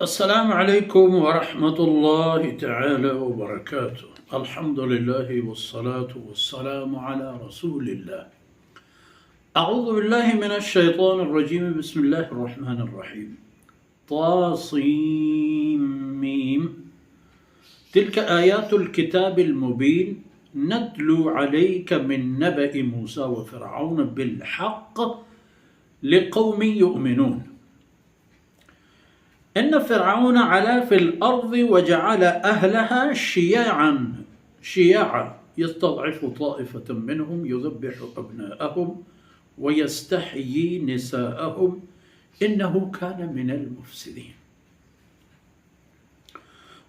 السلام عليكم ورحمة الله تعالى وبركاته. الحمد لله والصلاة والسلام على رسول الله. أعوذ بالله من الشيطان الرجيم. بسم الله الرحمن الرحيم. طا صين ميم. تلك آيات الكتاب المبين. نتلو عليك من نبأ موسى وفرعون بالحق لقوم يؤمنون. إن فرعون علا في الأرض وجعل أهلها شيعا، شيعا يستضعف طائفة منهم يذبح أبناءهم ويستحيي نساءهم إنه كان من المفسدين.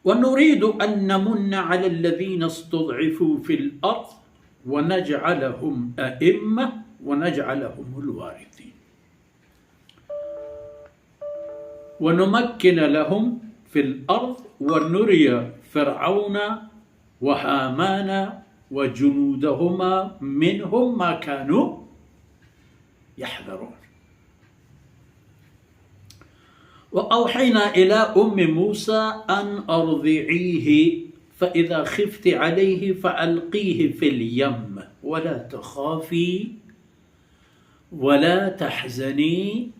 ونريد أن نمن على الذين استضعفوا في الأرض ونجعلهم أئمة ونجعلهم الوارثين. ونمكن لهم في الأرض ونري فرعون وهامان وجنودهما منهم ما كانوا يحذرون. وأوحينا إلى أم موسى أن أرضعيه فإذا خفت عليه فألقيه في اليم ولا تخافي ولا تحزني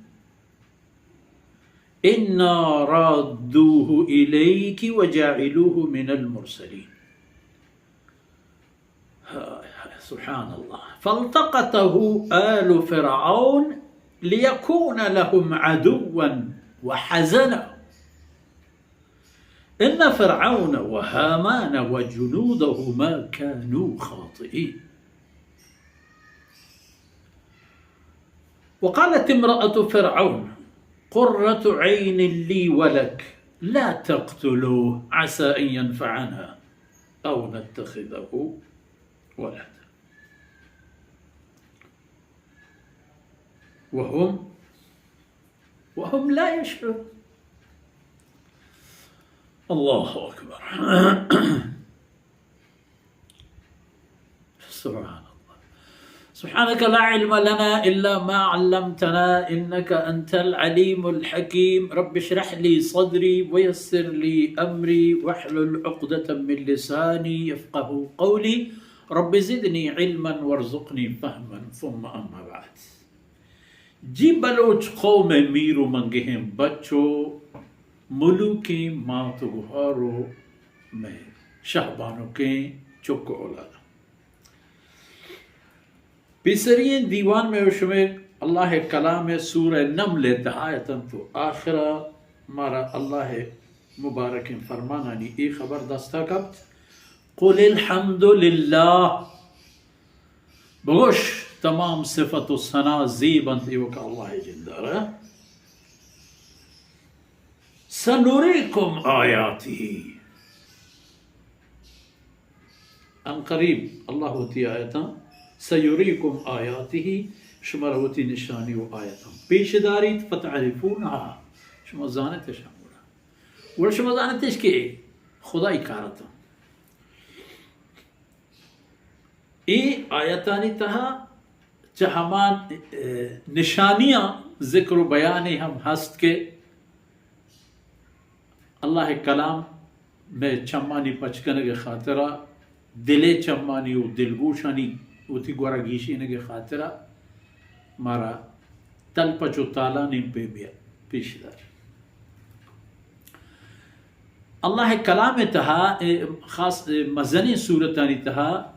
إنا رادوه إليك وجاعلوه من المرسلين. سبحان الله. فالتقطه آل فرعون ليكون لهم عدوا وحزنا. إن فرعون وهامان وجنودهما كانوا خاطئين. وقالت امرأة فرعون قرة عين لي ولك لا تقتلوه عسى أن ينفعنا أو نتخذه ولدا وهم وهم لا يشعرون. الله أكبر. سبحان الله. سبحانك لا علم لنا إلا ما علمتنا إنك أنت العليم الحكيم. رب اشرح لي صدري ويسر لي أمري واحلل عقدة من لساني يفقهوا قولي. رب زدني علما وارزقني فهما. ثم أما بعد. جی بلوچ قوم ءِ میر و منگہیں بچ و ملوکیں مات و گہار و مئے شہبانکیں چک و اولاداں۔ پیسرییں دیوان مئے و شمئے اللہ ءِ کلام ءِ سورہ نمل ءِ دہ آیت انت و آخرا مارا اللہ ءِ مبارکیں فرمانانی اے خبر دستا کپت، قل الحمد للہ، بگوش، تمام صفت و ثنا زیب انت ایوک اللہ ءِ جندارا۔ سنریکم آیاته۔ ان قریب اللہ وتی آیتاں، سیریکم آیاته، شمارا وتی نشانی و آیتاں پیش داریت، فتعرفونها، شما زانت اشاں گڑا۔ گڑا شما زانت اش کہ خدائی کارتاں۔ اے آیتانی تہا چہ ہما، اے، نشانیاں ذکر و بیانے ہم ہست کہ اللہ ءِ کلام مئے چمانی پچ کنگ ءِ خاطرا، دل ءِ چمانی و دلگوشانی وتی گورا گیشینگ ءِ خاطرا مارا تلپچ و تالانیں پیمے پیش دار۔ اللہ ءِ کلام ءِ تہا، اے، خاص، اے، مزنیں سورتانی تہا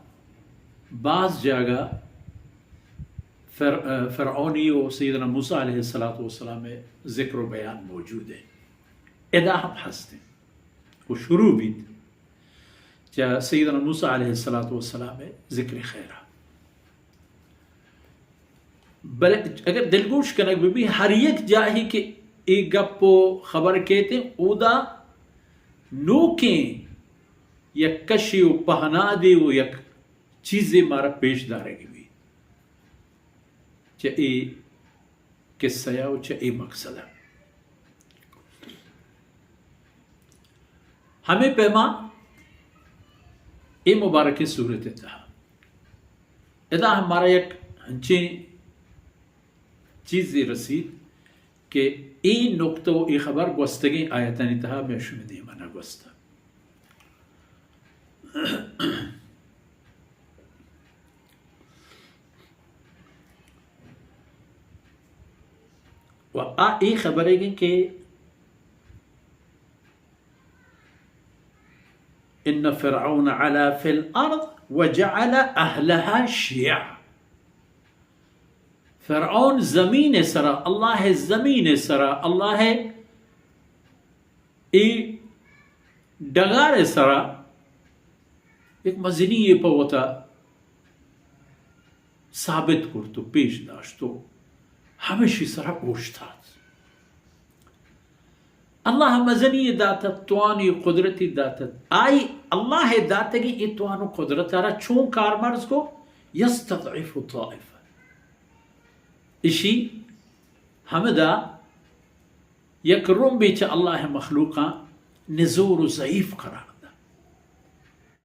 باز جاگہ فر-، اے، فرعونی و سیدنا موسیٰ علیہ الصلوٰۃ والسلام ءِ ذکر و بیان موجود انت۔ ادا ہم ہست انت و شروع بیت چہ سیدنا موسیٰ علیہ الصلوٰۃ والسلام ءِ ذکر خیرا۔ بلے اگر دلگوش کنگ بہ بی، ہر یک جاہے کہ اے گپ و خبر کیت، اودا نوکیں یک کشے و پہنادے و یک چیزے مارا پیش دارگ بی چہ اے قصہ ءَ و چہ اے مقصد ءَ۔ ہمے پیما اے مبارکیں سورت ءِ تہا ادا ہم مارا یک ہنچیں چیزے رسیت کہ اے نکتہ و اے خبر گوستگیں آیتانی تہا مئے شمئے دیما نہ گوستہ۔ و آ اے خبرے کہ ان فرعون علا فی الارض وجعل اہلها شیعا۔ فرعون زمین سرا، اللہ زمین سرا، اللہ اے ڈگار سرا یک مزنی پہ وتا ثابت کرت و پیش داشت و ہمشی سرا اوشتات۔ اللہ مزنی داتت، توانی قدرتی داتت۔ آئی اللہ داتگی ای توان و قدرت را چون کارمرز کو؟ یستضعف طائفہ۔ اشی ہمدا یک رمبے چہ اللہ مخلوقاں نزور و ضعیف قرار